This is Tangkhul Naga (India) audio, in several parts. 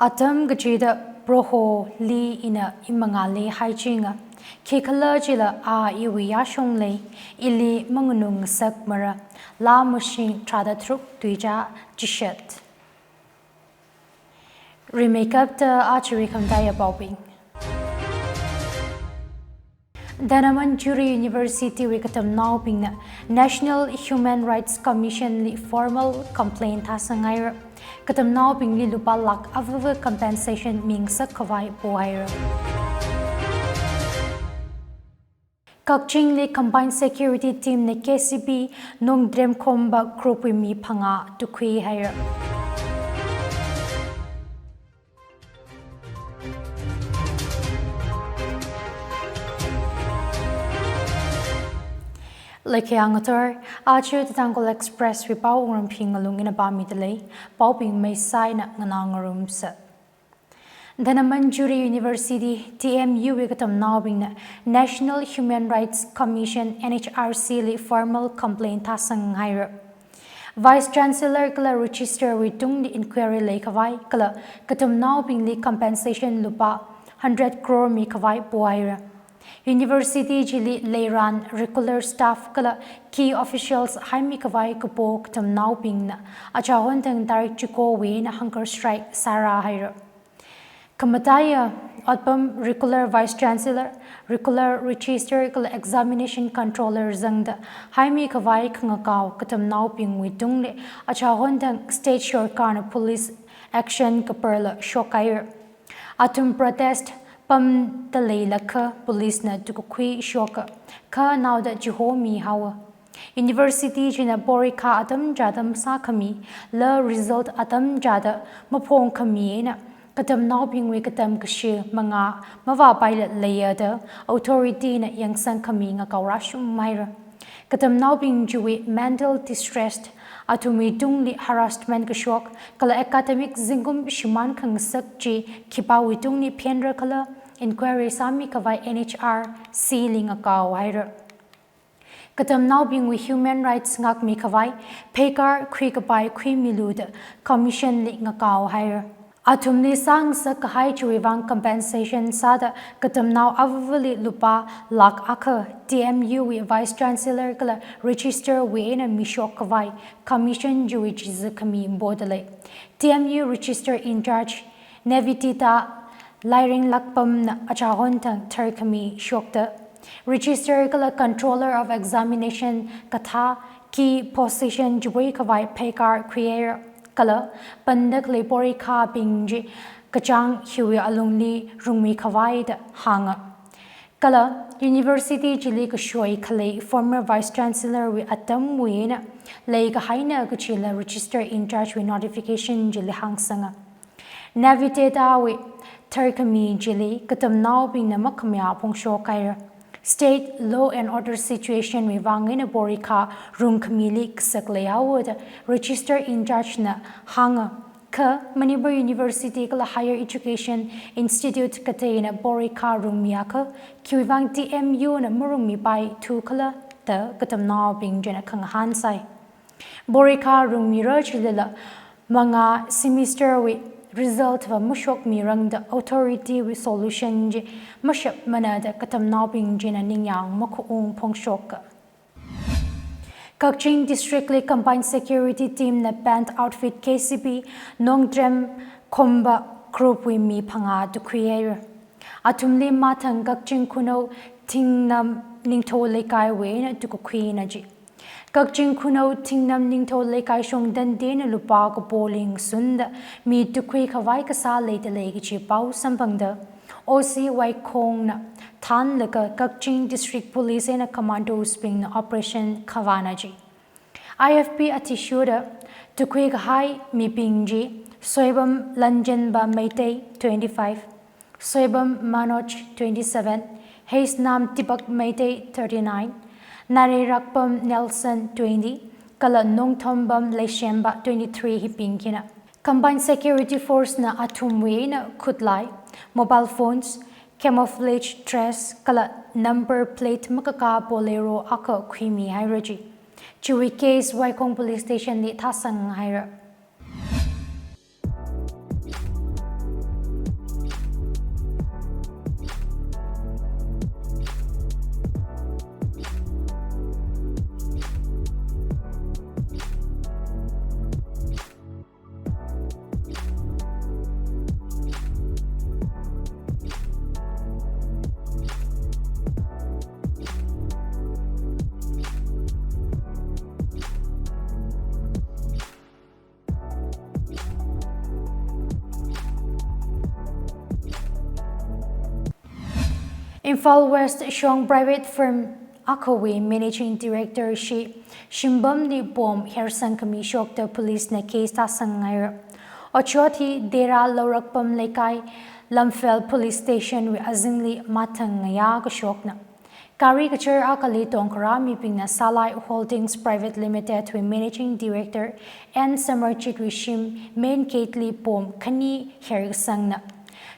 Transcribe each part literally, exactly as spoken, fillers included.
Atam kachida Proholi ina imangāli haichinga. Khikhalajila a iwui yāshong lei, ili manganung ngasakmara. Laa Mashing tharāda tharuk tuicha chishat. Rimeikapta achiwui khamataiya paobing. Dhanamanjuri University wui katamnaobingna National Human Rights Commission li formal complaint thāsanghaira. Katamnaobingli lupā lakh avava compensation mingasak khavai pohaira. Kakchingli Combined Security Team na K C B Nongdrem Khomba group wui mi phangā tukhuihaira. Leikhiya ngathor, aja The Tangkhul Express wui pao wungram phingalung ina pāmida lei, paobing meisaina nganā ngarumsa. Dhanamanjuri University, D M U wui katamnaobingna National Human Rights Commission, N H R C li formal complaint thāsanghaira. Vice Chancellor kala Registrar wui tungli inquiry leikhavai kala katamnaobingli compensation lupā hundred crore mikhavai pohaira. University chili leiran regular staff kala key officials haimikhavai kapo katamnaobingna achahon thang tarik chikowui eina hunger strike sārāhaira. Khamataiya otpam regular Vice Chancellor, regular Registrar kala Examination Controller zangda haimikhavai khangakao katamnaobingwui tungli achahon thang state sorkarna police action kaparla shokhaira. Athum protest pamda leilakha police na tukakhui shoka, kha naoda chihomihaowa. University china porikha atam chāda masākhami, la result atam chāda maphongkhami eina katamnaobingwui katam kashi mangā mavāpaila leiya da authority na yangsangkhami ngakao rāshunghaira. Katamnaobing chiwui mental distress, athumwui tungli harassment kashok kala academic zingkum shimān khangasak chi khipāwui tungli phenra khala inquiry sāmikhavai N H R C li ngakaohaira. Katamnaobingwui human rights ngākmikhavai pheikar khuikapai khuimilu da commission li ngakaohaira. Athumli sāngasak kahai chiwui vang compensation sāda katamnao avavali lupā lakh akha D M U wui Vice Chancellor kala Registrar wui eina mishok khavai commission chiwui chizakhami poda lei. D M U Registrar in charge Navidita Lairinglakpamna achahon thang tharkhami shokta, Registrar kala Controller of Examination kathā key position chipoi khavai pheikar khuihaira kala panda khalei porikhabing chi kachāng hiwui alungli rungmikhavai da hānga. Kala University chili kashoi khalei former Vice Chancellor wui atamwui eina leikahaina kachila Registrar in charge wui notification chili hāngsanga. Navidita wui tharkhami chili katamnaobingna makhamayā phongshokhaira. State law and order situation wui vang eina porikha rungkhamili kasak leihaowa da Registrar in charge na hānga. Kha Manipur University kala Higher Education Institute kateina porikha rungmiakha khiwui vang D M U na marungmipaithu khala da katamnaobing china khangahān sai. Porikha rungmira chilila mangā semester wui result va mashokmirang da authority wui solution chi mashapmana da katamnaobing china ningyāng makhaung phongshoka. Kakching District li Combined Security Team na band outfit K C B Nongdrem Khomba group wui mi phangā tukhuihaira. Athumli mathang Kakching Khunou Thingnam Ningthou Leikaiwui eina tukakhuina ji. Kakching Khunou Thingnam Ningthou Leikai shongdan dena lupā kapo ling sunda mi tukhuikhavai kasā leida lei kachi pao samphangda O C Waikhongna thānlaga Kakching District Police eina commandos bingna operation khavāna ji. I F P athishurda tukhuikahai mibing chi Soibam Lanjenba Meitei, twenty-five, Soibam Manoj, twenty-seven, Heisnam Tipak Meitei, thirty-nine, Nareirakpam Nelson, twenty, kala Nongthombam Leishemba, twenty-three hibing hina. Combined Security Force na athumwui eina khutlai, mobile phones, camouflage dress kala number plate makakā Bolero akha khuimihaira ji. Chiwui case Waikhong Police Station li thāsanghaira. Imphal West shong private firm akhawui managing director shi shimpamli bomb hersang khami shokta police na case tāsang ngaira. Otshot hi Dera Laurakpam Leikai Lamphel Police Station wui azingli mathang ngayā kashokna. Gari kachar akhali tongkharā mibingna Salai Holdings Private Limited wui managing director N Samarjit wui shim main gate li bomb khani hersangna.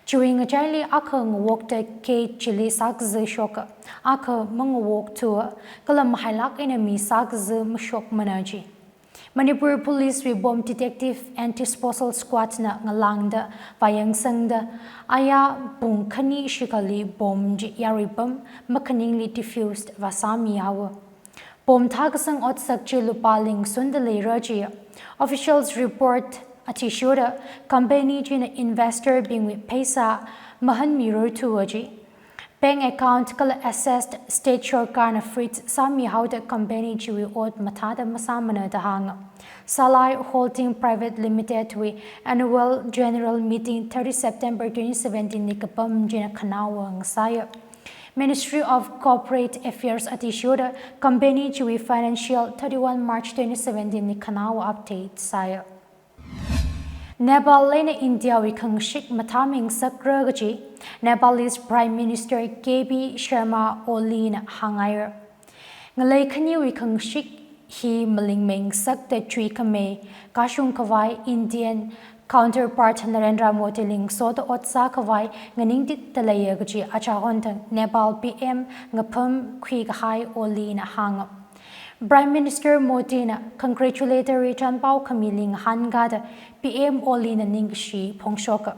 Chiwui ngachaili akha ngawokta gate chili sākazā shoka, akha mangawokthua, kala mahailāk eina mi sākazā mashokmana ji. Manipur Police wui Bomb Detective and Disposal Squad na ngalāngda vāyangsangda, aya pung khani shikhali bomb chi yaruipam makhaningli defused vāsāmihaowa. Bomb thākasang otsak chi lupā ling sunda leira ji. Officials report athishurda company china investor bingwui pheisā mahanmirarthua ji. Bank account kala assets state sorkarna freeze sāmihaoda company chiwui ot mathāda masāmana da hānga. Salai Holding Private Limited wui annual general meeting thirty September twenty seventeen li kapam china khanaowa ngasāya. Ministry of Corporate Affairs athishurda company chiwui financial thirty-one March twenty seventeen li khanaowa update sāya. Nepal eina India wui khangashik mathāming sakra kaji Nepalese Prime Minister K P Sharma Oli na hānghaira. Ngalei khaniwui khangashik hi malingmeng sakta chuikhamei kashung khavai Indian counterpart Narendra Modi lingsoda ot sākhavai nganingtit da leiya kaji achahon thang Nepal P M ngapham khuikahai Oli na hānga. Prime Minister Modi na congratulatory chānpao khami linghan kada P M Oli na ningkashi phongshoka.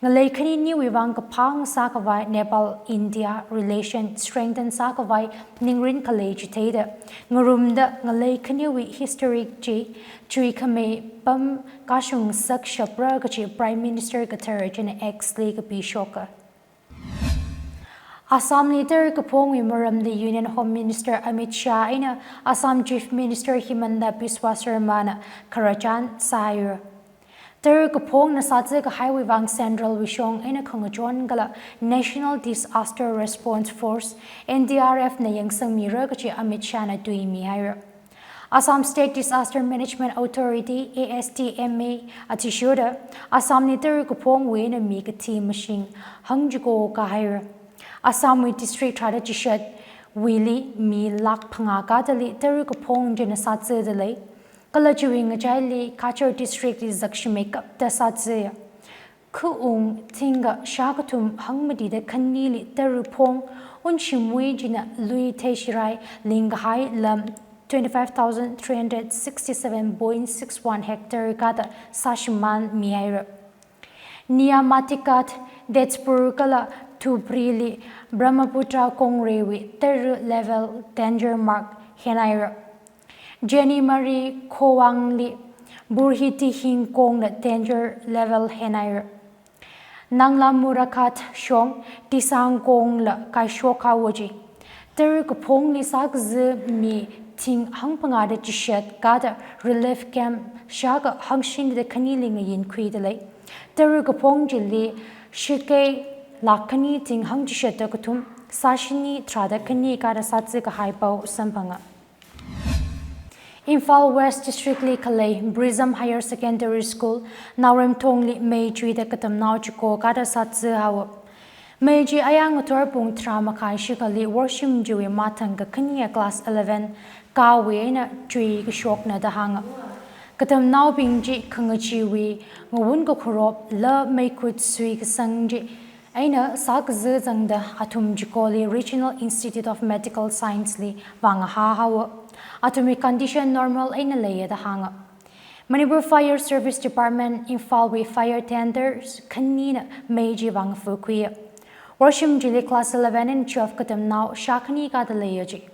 Ngalei khani niwui vang kaphā ngasākhavai Nepal India relation strengthen sākhavai ningrin khalei chitheida ngarumda ngalei khaniwui history chi chuikhamei pam kashung sakshapra kaji Prime Minister kathar china X li kapishoka. Assamli tara kaphongwui maramli Union Home Minister Amit Shah eina Assam Chief Minister Himanta Biswa Sarma na khararchan sāhaira. Tara kaphongna sāzā kahaiwui vang Central wui shong eina khangachon kala National Disaster Response Force, N D R F na yangsangmira kaji Amit Shah na tuimihaira. Assam State Disaster Management Authority, A S D M A, athishurda Assamli tara kaphongwui eina mi kathi mashing hangchiko kahaira. Assamwui district tharāda chishatwuili mi lakh phangā kadali tara kaphong china sāzāda lei. Kala chiwui ngachaili Cachar district li zakshimeikapta sāzāya. Khaung thingkha shākathum hangmatida khanili tara phong unshimwui china lui theishirai lingkahai lam twenty-five thousand three hundred sixty-seven point six one hectare kada sāshimānmihaira. Niyamathigat, Tezpur kala Dhubri li Brahmaputra kongreiwui tara level danger mark henhaira. Jenimari Khowang li Burhi Tihing kongna danger level henhaira. Nangla Muraghat shong Tisang kongla kaishokhaowa ji. Tara kaphongli sākazā mi thing hangphangāda chishat kada relief camp shākha hangshindada khanili ngayinkhuida lei. Tara kaphong chili shakei lakh khani thing hangchishatta kathum, sāshini tharāda khani kada sāzā kahai pao samphanga. Imphal West District li khalei Brism Higher Secondary School, Naoremthong li mei chuida katamnao chiko kada sāzāhaowa. Mei chi aya ngathor pung tharā makhai shikhali worshim chiwui mathang kakhaniya class eleven kawui eina chuikashokna da hānga. Katamnaobing chi khangacheewui ngawun kakharop la meikhut suikasang chi eina sākazā zangda athum chikoli Regional Institute of Medical Science li vāngahāhaowa. Athumwui condition normal eina leiya da hānga. Manipur Fire Service Department Imphal wui fire tenders khanina mei chi vāngafukhuiya. Worshim chili class eleven and twelve katamnao shākhani kada leiya ji.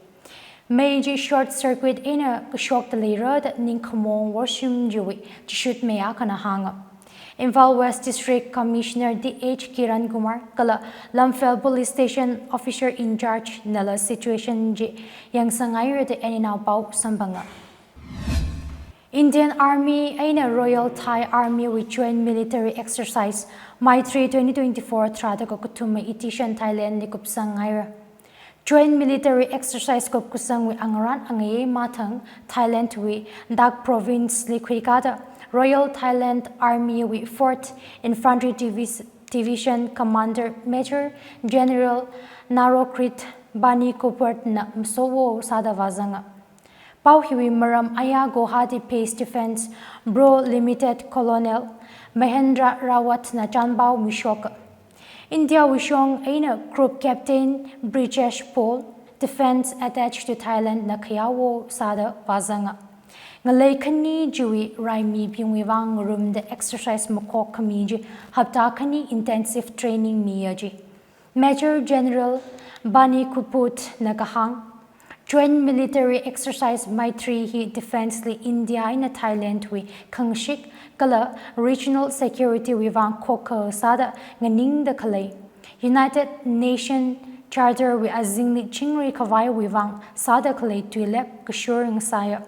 Mei chi short circuit eina kashokta leira da ningkhamong worshim chiwui chishut mei akhana hānga. Imphal West District Commissioner D H Kiran Kumar kala Lamphel Police Station Officer in Charge nala situation chi yangsanghaira da eina pao samphanga. Indian Army eina Royal Thai Army wui Joint Military Exercise Maitree twenty twenty-four tharāda kakathuma edition Thailand li kupsang haira. Joint Military Exercise kupkasangwui angarān angayei mathang Thailand wui Dak Province li khuikāda Royal Thailand Army wui Fourth Infantry Divis-, Division Commander Major General Narokrit Bani Kupert na masowo sāda vāzanga. Pao hiwui maram aya Guwahati Base Defence Bro Limited Colonel Mahendra Rawat na chānpao mishoka. India wui shong eina Group Captain Brijesh Paul, Defence Attached to Thailand na khayawo sāda vāzanga. Ngalei khani chiwui raimibingwui vang ngarumda exercise makhok khami chi hapta khani intensive training miya ji. Major General Bani Kupert na kahāng, Joint Military Exercise Maitree hi defence li India eina Thailand wui khangashik kala regional security wui vang khokha sāda nganingda khalei United Nation Charter wui azingli chingri khavaiwui vang sāda khalei tuilep kashur ngasāya.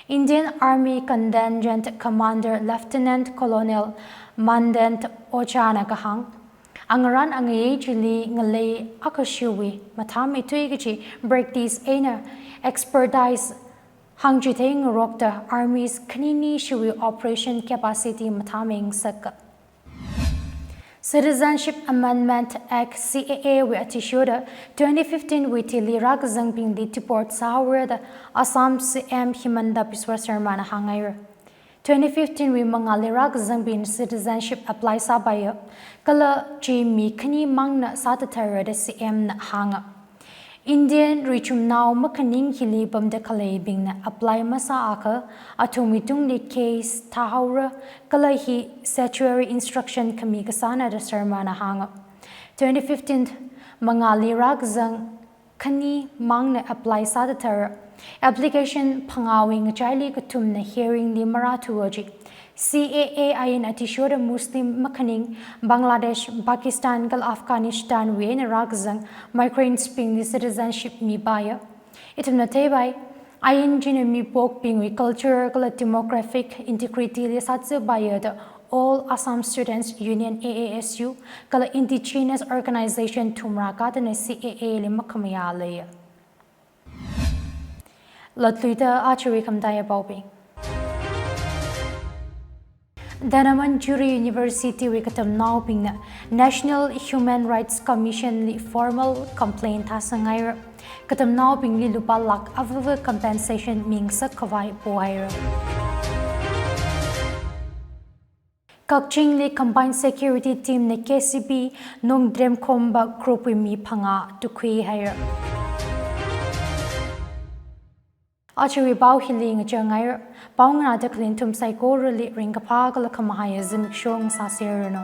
Indian Army Contingent Commander Lieutenant Colonel Mandant Ocha na kahāng, angarān angayei chili ngalei akashiwui mathāmeithui kachi practice eina expertise hāngchitheingarokta armies khanini shiwui operation capacity mathāmeingasaka. Citizenship Amendment Act, C A A wui athishurda twenty fifteen wui thili rākazangbingli deport sāhaora da Assam C M Himanta Biswa Sarma na hānghaira. Twenty fifteen wui mangāli rākazangbing citizenship apply sāpaiya, kala chi mi khani mangna sāthathaira da C M na hānga. Indian richumnao makhaning hili pamda khaleibingna apply masāakha, athumwui tungli case thāhaora, kala hi statutory instruction khami kasāna da Sarma na hānga. Twenty fifteen mangāli rākazang khani mangna apply sāthathara. Application phangāwui ngachaili kathumna hearing li marāthuwa ji. C A A ain athishurda Muslim makhaning, Bangladesh, Pakistan kala Afghanistan wui eina rākazang migrants bingli citizenship mipaiya. Ithumna theipai, ain china mipokbingwui culture kala demographic integrity li sāthatpaiya da All Assam Students Union, A A S U, kala indigenous organization thumrā kadana C A A li makhamayā leiya. Latluida ajawui khamataiya paobing. Dhanamanjuri University wui katamnaobingna National Human Rights Commission li formal complaint thāsang haira. Katamnaobingli lupā lakh avava compensation mingasak khavai pohaira. Kakchingli Combined Security Team na K C P Nongdrem Khomba group wui mi phangā tukhuihaira. Ajawui pao hili ngachang haira. Pao nganāda khalei nathum saikorali ringkaphā kala khamahaiya zimiksho ngasāserranu.